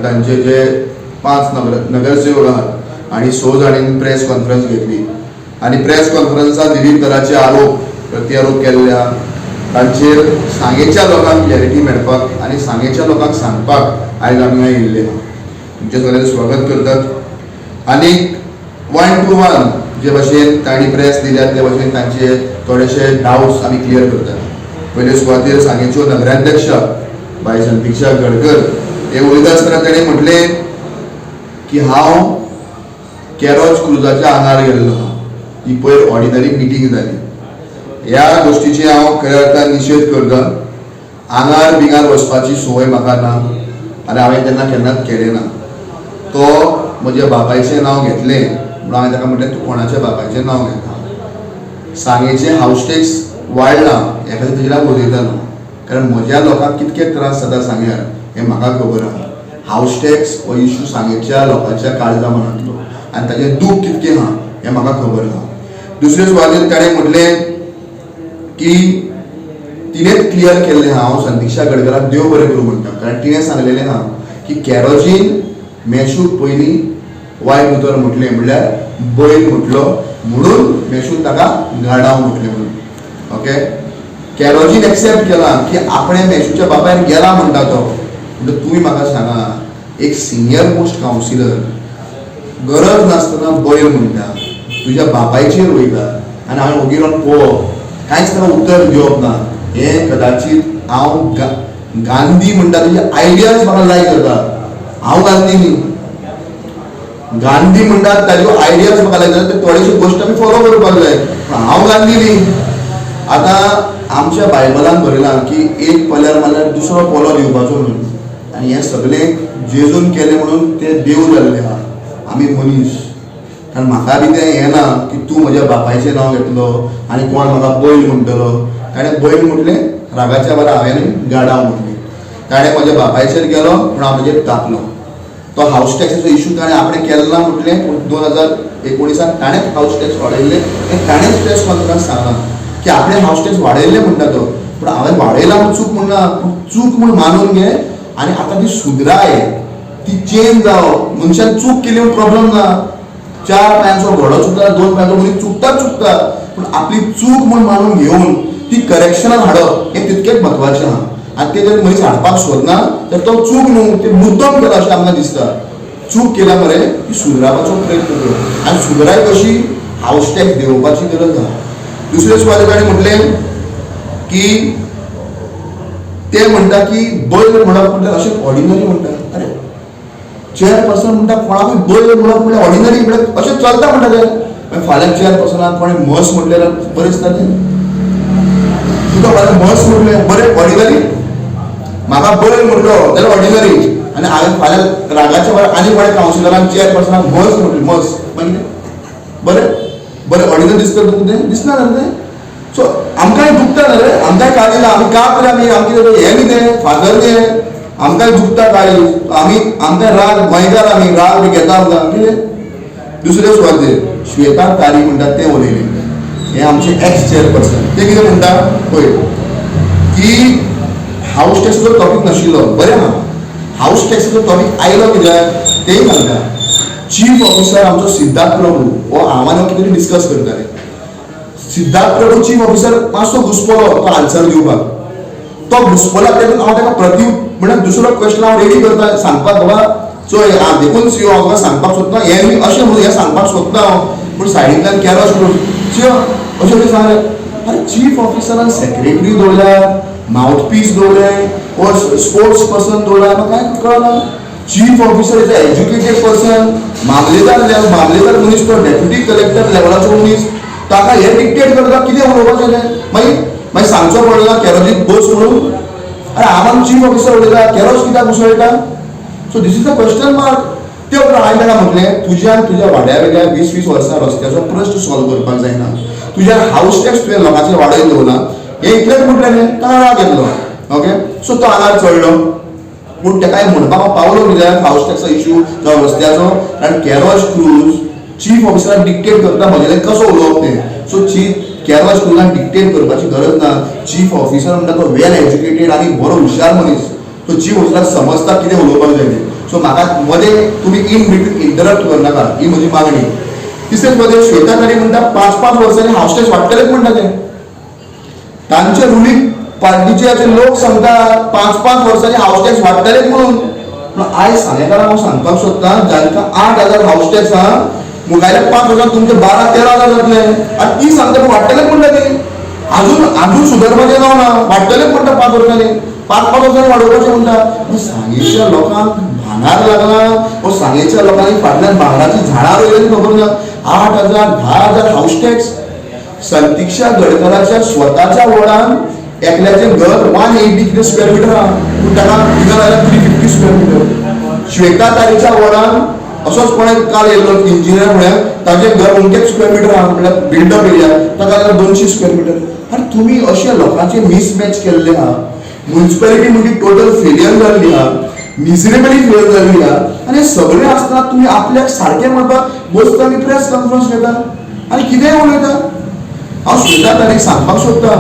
तांचे जे 5 नगरसेवक आहात आनी 6 जाणांनी प्रेस कॉन्फरन्स घेतली आनी प्रेस कॉन्फरन्सात विविध तराचे आरोप प्रत्यारोप केल्ले आहा. तांचेर सांगेच्या लोकांक क्लॅरिटी मेळपाक आनी सांगेच्या लोकांक सांगपाक आयज आमी हांगा येयल्ले आहा. तुमचें सगळ्यांचें स्वागत करतात आनी 1 to 1 जे भाशेन तांणी प्रेस दिल्या ते भाशेन तांचे थोडेशे डावट्स आमी क्लियर करतात. पयले सुवातेर सांगेच्यो नगराध्यक्ष बाय संतिक्षा गडकर हे उलयता आसतना ताणें म्हटलें की हांव कॅरोज क्रुजाच्या आंगार गेल्लो आहा. ही पयर ऑर्डिनरी मिटींग जाली. ह्या गोश्टीची हांव खऱ्या अर्थान निशेध करता. आंगार बिंगार वचपाची संवय म्हाका ना आनी हांवें तेन्ना केन्नाच केलें ना. तो म्हज्या बापायचें नांव घेतलें म्हणून हांवें ताका म्हटलें, तूं कोणाच्या बापायचें नांव घेता? सांगेचें हावस टॅक्स वाडलां हेका खातीर तेजेर हांव उलयतालो, कारण म्हज्या लोकांक कितके त्रास जाता सांग्यार हें म्हाका खबर आहा. हावस टॅक्स हो इशू सांगेच्या लोकांच्या काळजा मनांतलो आनी ताजें दूख कितकें आहा हें म्हाका खबर आहा. दुसरे सुवातेर ताणें म्हटलें की तिणेंच क्लियर केल्लें आहा. हांव संतिक्षा गडकराक देव बरें करूं म्हणटा, कारण तिणें सांगलेलें आहा की कॅरोजीन मेशूक पयलीं वायट उतर म्हटलें, म्हणल्यार बैल म्हटलो, म्हणून मेशून ताका गाडाव म्हटलें म्हणून. ओके, कॅरोजीन एक्सेप्ट केला की आपणें मेशूच्या बापायन गेला म्हणटा तो. म्हणटा तुमी म्हाका सांगा, एक सिनियर मोस्ट कावन्सिलर गरज नासतना बैल म्हणटा, तुज्या बापायचेर वयता आनी हांवें ओगी रावन पळोवप, कांयच ताका उत्तर दिवप ना, हें कदाचीत हांव गांधी म्हणटा तेजे आयडियाज म्हाका लायक जाता. हांव गांधी न्ही. गांधी म्हणटात ताज्यो आयडियाज म्हाका लायक जाता, ते थोडेशी गोश्ट आमी फॉलो करपाक जाय, पूण हांव गांधी न्ही. आतां आमच्या बायबलान बरयलां की एक पोल्यार मारल्यार दुसरो पोलो दिवपाचो म्हणून, आनी हें सगळें जेजून केलें म्हणून ते देव जाल्ले आहा, आमी मनीस. कारण म्हाका बी तें हें ना की तूं म्हज्या बापायचें नांव घेतलो आनी कोण म्हाका बैल म्हणटलो. ताणें बैल म्हटलें रागाच्या बरा, हांवें गाडाव म्हटलें. ताणें म्हज्या बापायचेर गेलो पूण हांव म्हजेर तापलो. तो हावस टॅक्साचो इशू ताणें आपणें केलो ना म्हटलें, पूण 2019 ताणेंच हावस टॅक्स वाडयल्लें आनी ताणेंच प्रेस कॉन्फरन्स सांगलां की आपणें हावस टॅक्स वाडयल्लें म्हणटा तो. पूण हांवें वाडयला म्हूण चूक म्हणना, पूण चूक म्हूण मानून घे आनी आतां ती सुदराय, ती चेंज जावप. मनशान चूक केली म्हूण प्रॉब्लम ना. चार पांयांचो घोडो चुकता, दोन पांयांचो मनीस चुकताच चुकता, पूण आपली चूक म्हूण मानून घेवन ती करेक्शनान हाडप हें तितकेंच म्हत्वाचें आहा. आनी ते जर मनीस हाडपाक सोदना तर तो चूक न्हू, ते मुद्दम केला अशें आमकां दिसता. चूक केल्या मरे, ती सुदरावपाचो प्रयत्न कर. आनी सुदराय कशी? हावस टॅक्स देंवोवपाची गरज आहा. दुसरे सुवातेर ताणें म्हटलें की ते म्हणटा की बैल म्हणप म्हटल्यार अशें ऑर्डिनरी म्हणटा. अरे, चेअरपर्सन म्हणटा कोणाकूय बैल म्हणप म्हळ्यार ऑर्डिनरी, म्हळ्यार अशें चलता म्हणटा ते. मागीर फाल्यां चेअरपर्सनाक कोणें म्हस म्हटलें जाल्यार बरें दिसता तें तुका? फाल्यां म्हस म्हटलें, बरें ऑर्डिनरी? म्हाका बैल म्हटलो जाल्यार ऑर्डिनरी, आनी हांवें फाल्यां रागाच्या वेळार आनी कोणें कावन्सिलरान चेअरपर्सनाक म्हस म्हटली, म्हस, मागीर बरें बरें ऑर्डिनरी दिसता तुमकां तें? दिसना न्हू तें. सो आमकांय दुखता न्ही रे, आमकांय काळजी ना. आमी का तरी आमी आमचें हें न्ही तें फादर न्ही हें. आमकांय दुखता काळीज, आमी आमकांय राग, गोंयकार आमी, राग बी घेता आमकां कितें. दुसरे सुवातेर श्वेता तारी म्हणटात तें उलयलें. हे आमचे एक्स चेअरपर्सन. ते कितें म्हणटा पळय की हावस टॅक्साचो टॉपीक नाशिल्लो. बरें आहा, हावस टॅक्साचो टॉपीक आयलो कित्याक तेय सांगता. चीफ ऑफिसर आमचो सिद्धार्थ प्रभू हो हांव आनी कितें तरी डिस्कस करताले. सिद्धार्थ प्रभू चीफ ऑफिसर मातसो घुसपलो तो आन्सर दिवपाक. तो घुसपला तेतून हांव ताका प्रति म्हणल्यार दुसरो क्वेश्चन हांव रेडी करता सांगपाक, बाबा चोय आं, देखून सीओ हांव तुका सांगपाक सोदता हें न्ही, अशें म्हणून हें सांगपाक सोदता हांव, पूण सायडींतल्यान कॅरोज करून सीओ अशें अशें सांगलें. अरे, चीफ ऑफिसरान सेक्रेटरी दवरल्या, मावथपीस दवरलें or sports person दवरला, म्हाका कांय कळना. Chief officer is a educated person. मामलेदार, मामलेदार मनीस तो, डेप्युटी कलेक्टर लेवलाचो मनीस, ताका हे डिक्टेट करता कितें उलोवपाचें तें. मागीर मागीर सांगचो पडला कॅरोजीक बस म्हणून. अरे, हांव चीफ ऑफिसर उलयता, कॅरोज कित्याक उसळटा? So this is a question mark. ते उपरांत हांवें ताका म्हटलें, तुज्यान तुज्या वाड्या वेल्या 20 20 वर्सां रस्त्याचो प्रश्न सॉल्व करपाक जायना, तुज्या हावस टॅक्स तुवें लोकांचेर वाडयन दवरला. हें इतलेंच म्हटलें न्ही, ताका राग येतलो. ओके, सो तो आंगार चडलो, पूण ताकाय म्हणपाक हांव पावलो कित्याक हावस टॅक्सो इशू जावं रस्त्याचो, कारण कॅरोज क्रूज चीफ ऑफिसराक डिक्टेट करता म्हजें कसो उलोवप तें. सो चीफ कॅरोज क्रुजान डिक्टेट करपाची गरज ना. चीफ ऑफिसर म्हणटा तो वेल एज्युकेटेड आनी बरो हुशार मनीस. सो चीफ ऑफिसराक समजता कितें उलोवपाक जाय तें. सो सो म्हाका मदें तुमी इन बिटवीन इंटरप्ट करनाका, ही म्हजी मागणी. तिसरेच मदें श्वेता तारी म्हणटा 5-5 वर्सांनी हावस टॅक्स वाडटलेच म्हणटा ते. तांचे रुलींग पार्टीचे अशे लोक सांगता 5-5 वर्सांनी हावस टॅक्स वाडटलेच म्हणून. पूण आयज सांगेकारांक हांव सांगपाक सोदता, जांकां 8,000 हावस टॅक्स आहा मुखायल्या 5 वर्सांत तुमचे 12-13 हजार जातले. आनी ती सांगता पूण वाडटलेच म्हणटा ती. अजून अजून सुदारपाचें नांव ना, वाडटलेच म्हणटा 5 वर्सांनी, 5-5 वर्सांनी वाडोवपाचें म्हणटा. पूण सांगेच्या लोकांक भांगार लागला वो सांगेच्या लोकांनी फाटल्यान भांगराचीं झाडां रोयलीं खबर ना. 8,000 10,000 हावस टॅक्स. संतिक्षा गडकराच्या स्वताच्या वडान एकल्याचें घर 180 स्क्वेअर मिटर आहा, पूण ताका थिंगा जाल्यार 350 स्क्वेअर मिटर. श्वेता तारीच्या वडान असोच कोणे काल येयल्लो इंजिनियर म्हळ्यार ताचें घर अमकेच स्क्वेअर मिटर आहा, म्हळ्यार बिल्डअप एरिया, ताका जाल्यार 200 स्क्वेअर मिटर. आनी तुमी अशे लोकांचे मिसमॅच केल्ले आहा. म्युनिसिपॅलिटी म्हणजे टोटल फेलियर जाल्ली आहा, मिजरेबली फेल जाल्ली आहा. आनी सगळें आसतना तुमी आपल्याक सारकें म्हणपाक बसता आनी प्रेस कॉन्फरन्स घेता आनी कितेंय उलयता. हांव श्वेता तारीक सांगपाक सोदता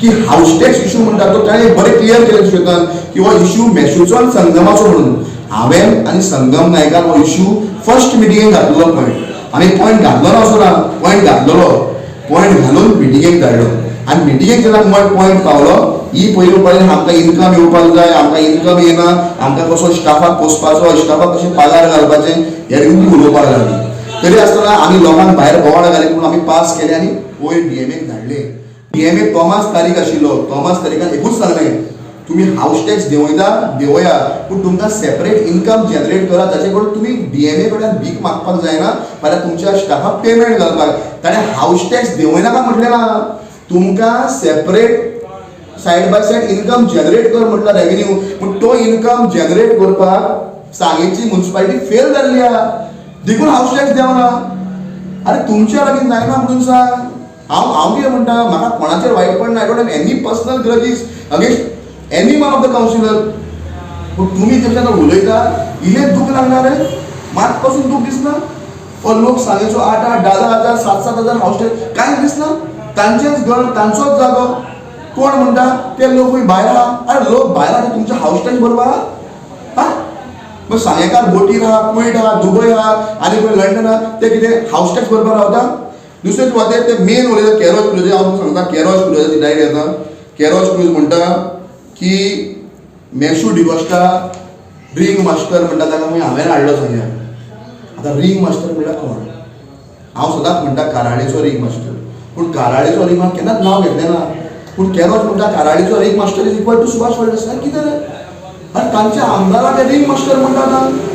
की हावस टॅक्स इशू म्हणटा तो ताणें बरें क्लियर केलें श्वेतान की हो इशू मॅशूचो आनी संगमाचो म्हणून. हांवें आनी संगम नायकान हो इशू फर्स्ट मिटिंगेक घातलेलो पॉयंट. आमी पॉयंट घातलो ना असो ना, पॉयंट घातलेलो, पॉयंट घालून मिटिंगेक धाडलो आनी मिटिंगेक जेन्ना पॉयंट पावलो ही पयली म्हणपाक आमकां इन्कम येवपाक जाय, आमकां इन्कम येना, आमकां कसो स्टाफाक पोसपाचो, स्टाफाक कशें पगार घालपाचें हे ती उलोवपाक लागली. तरी आसतना आमी लोकांक भायर बोवाळ घाली पूण आमी पास केले आनी वयर डीएमएक धाडले. डीएमए तोमास तारीख आशिल्लो, तोमास तारीखान एकूच सांगलें तुमी हावस टॅक्स देंवयता देंवया, पूण तुमकां सेपरेट इन्कम जनरेट करा जाचे करून तुमी डीएमए कडल्यान भीक मागपाक जायना, फाल्यां तुमच्या स्टाफाक पेमेंट घालपाक. ताणें हावस टॅक्स देंवयनाका म्हटलें ना, तुमकां separate side by side income generate कर म्हटला रेवेन्यू. पूण तो इन्कम जनरेट करपाक सांगेची म्युनिसिपालिटी फेल जाल्ली आहा, देखून हावस टॅक्स देंवना. अरे तुमच्या लागीं जायना म्हणून सांग. हांव हांव कितें म्हणटा, म्हाका कोणाचेर वायट पडना, I don't have any personal grudges against any one of the councillor. पूण तुमी जशें आतां उलयता इल्लें दूख लागना रे, मात पासून दूख दिसना. हो लोक सांगेचो 8-8 10-10 हजार 7-7 हजार हावस टॅक्स कांयच दिसना. तांचेच घर, तांचोच जागो. कोण म्हणटा ते लोकूय भायर आहा. अरे लोक भायर आहा तुमचे हावस टॅक्स बरोबर आहा. हा मग सांगेकार बोटीर आहा, कुवेट आहा, दुबय आहा आनी खंय लंडन आहा, ते कितें हावस टॅक्स बरोबर रावता. दुसरे सुवातेर ते मेन उलयता कॅरोज क्रुज. हांव तुमकां सांगता कॅरोज क्रुजाची डायरी येता. कॅरोज क्रुज म्हणटा की मॅशू डिकॉस्टा रिंग मास्टर म्हणटा ताका मागीर हांवें हाडलो सांग्या. आतां रिंग मास्टर म्हणल्यार कोण? हांव सदांच म्हणटा काराळेचो रिंग मास्टर, पूण काराळेचो रिंग मास्टर केन्नाच नांव घेतलें ना. पूण कॅरोज म्हणटा काराळेचो ring master is equal to Subhash Phaldesai. कितें रे? आनी तांच्या आमदाराक ते रिंग मास्टर म्हणटा. आतां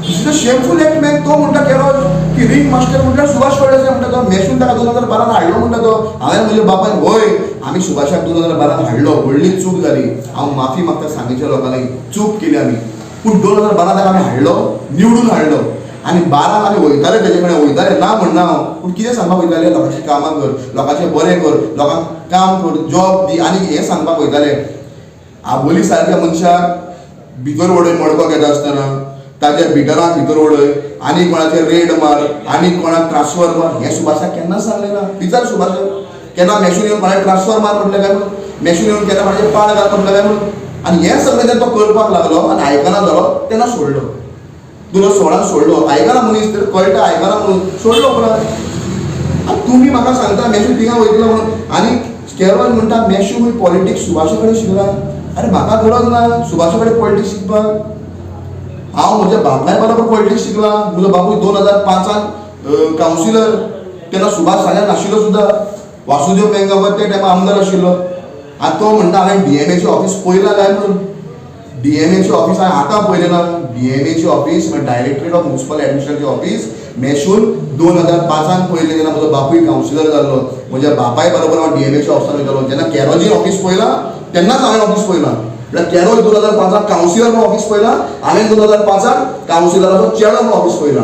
this is a shameful act man. तो म्हणटा कॅरोज की रिंग मास्टर म्हणल्यार सुभाष फळदेसाय म्हणटा तो. मेसून ताका 2012 हाडलो म्हणटा तो. हांवें म्हज्या बापायन व्हय आमी सुभाषाक 2012 हाडलो, व्हडली चूक जाली, हांव माफी मागता सांगेच्या लोकांनी, चूक केली आमी. पूण 2012 ताका आमी हाडलो, निवडून हाडलो आनी 12 आमी वयताले तेजे कडेन वयताले, ना म्हणना हांव, पूण कितें सांगपाक वयताले? लोकांची कामां कर, लोकांचें बरें कर, लोकांक काम कर, जॉब दी आनी हें सांगपाक वयताले. आबोली सारक्या मनशाक भितर वडय मडको घेता आसतना ताच्या बिटराक भितर वडय आनी कोणाचेर रेड मार आनी कोणाक ट्रान्सफर मार, हें सुभाषाक केन्नाच सांगलें ना. विचार सुभाषाक केन्ना मॅशून येवन कोणाक ट्रान्सफर मार म्हटलें काय म्हणून, मॅशून येवन केन्ना कोणाचेर पाळ घाल म्हटलें काय म्हणून. आनी हें सगळें जेन्ना तो करपाक लागलो आनी आयकना जालो तेन्ना सोडलो, 2016 सोडलो. आयकना मनीस तर कळटा आयकना म्हणून सोडलो उपरांत. आनी तुमी म्हाका सांगता मॅशू थिंगा वयतलो म्हणून आनी केरळ म्हणटा मॅशू पॉलिटिक्स सुभाषा कडेन शिकला. अरे म्हाका गरज ना सुभाषा कडेन पॉलिटिक्स शिकपाक. हांव म्हज्या बापाय बरोबर पॉलिटिक्स शिकला. म्हजो बापूय 2005 कावन्सिलर, तेन्ना सुभाष सांग्यार नाशिल्लो सुद्दां. वासुदेव मेंगावर त्या टायमार आमदार आशिल्लो. आनी तो म्हणटा हांवें डीएमएचें ऑफीस पळयलां काय म्हणून. डीएमएचें ऑफीस हांवें आतां पळयलें ना. डीएमएचें ऑफीस म्हळ्यार डायरेक्टरेट ऑफ म्युनिसिपल एडमिनिस्ट्रेशनाचें ऑफीस मेशून 2005 पळयलें जेन्ना म्हजो बापूय कावन्सिलर जाल्लो. म्हज्या बापाय बरोबर हांव डीएमएच्या ऑफिसान वयतालो. जेन्ना कॅरोजीन ऑफीस पळयलां तेन्नाच हांवें ऑफीस पळयलां. म्हळ्यार कॅरोज 2005 कावन्सिलर म्हणून ऑफीस पळयलां, हांवें 2005 कावन्सिलराचो चेडो म्हणून ऑफीस पळयलां,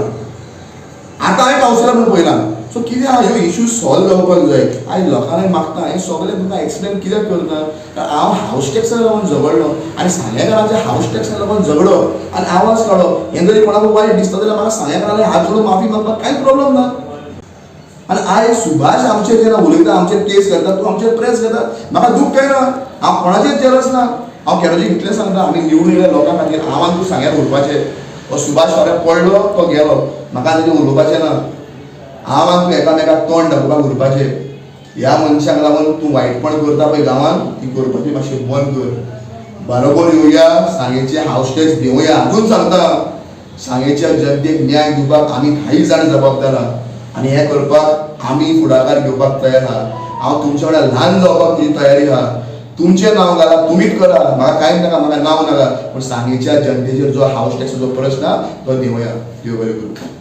आतां हांवें कावन्सिलर म्हणून पळयलां. सो कितें आहा, ह्यो इश्यूज सॉल्व जावपाक जाय. आयज लोकांक मागता हें सगळें तुमकां एक्सप्लेन कित्याक करता, कारण हांव हावस टॅक्सा लागून झगडलो आनी सांगेकारांच्या हावस टॅक्सा लागून झगडप आनी आवाज काडप हें जरी कोणाक वायट दिसता जाल्यार म्हाका सांगेकारांनी हात जोडून माफी मागपाक कांयच प्रॉब्लम ना. आनी आयज सुभाष आमचेर जेन्ना उलयता, आमचेर केस करता, तूं आमचेर प्रेस करता, म्हाका दूख काय ना. हांव कोणाचेर जेलस ना. हांव केरोजीक इतलें सांगता, आमी निवडून येयल्या लोकां खातीर, हांव आनी तूं सांग्यार उरपाचें. हो सुभाष फाल्यां पडलो तो गेलो, म्हाका तेजें उलोवपाचें ना. हांव आनी तूं एकामेकाक तोंड दाखोवपाक उरपाचें. ह्या मनशाक लागून तूं वायटपण करता पळय गांवांत, ती करपाची मातशी बंद कर. बरोबर येवया, सांगेचे हावस टॅक्स देंवया. अजून सांगता, सांगेच्या जनतेक न्याय दिवपाक आमी 10 जाण जबाबदार आहा आनी हें करपाक आमी फुडाकार घेवपाक तयार आहा. हांव तुमच्या वांगडा ल्हान जावपाक तुजी तयारी आहा. तुमचें नांव घाला, तुमीच करा, म्हाका कांय नाका, म्हाका नांव नाका, पूण सांगेच्या जनतेचेर जो हावस टॅक्साचो प्रश्न आहा तो देंवया. देव बरें करूं.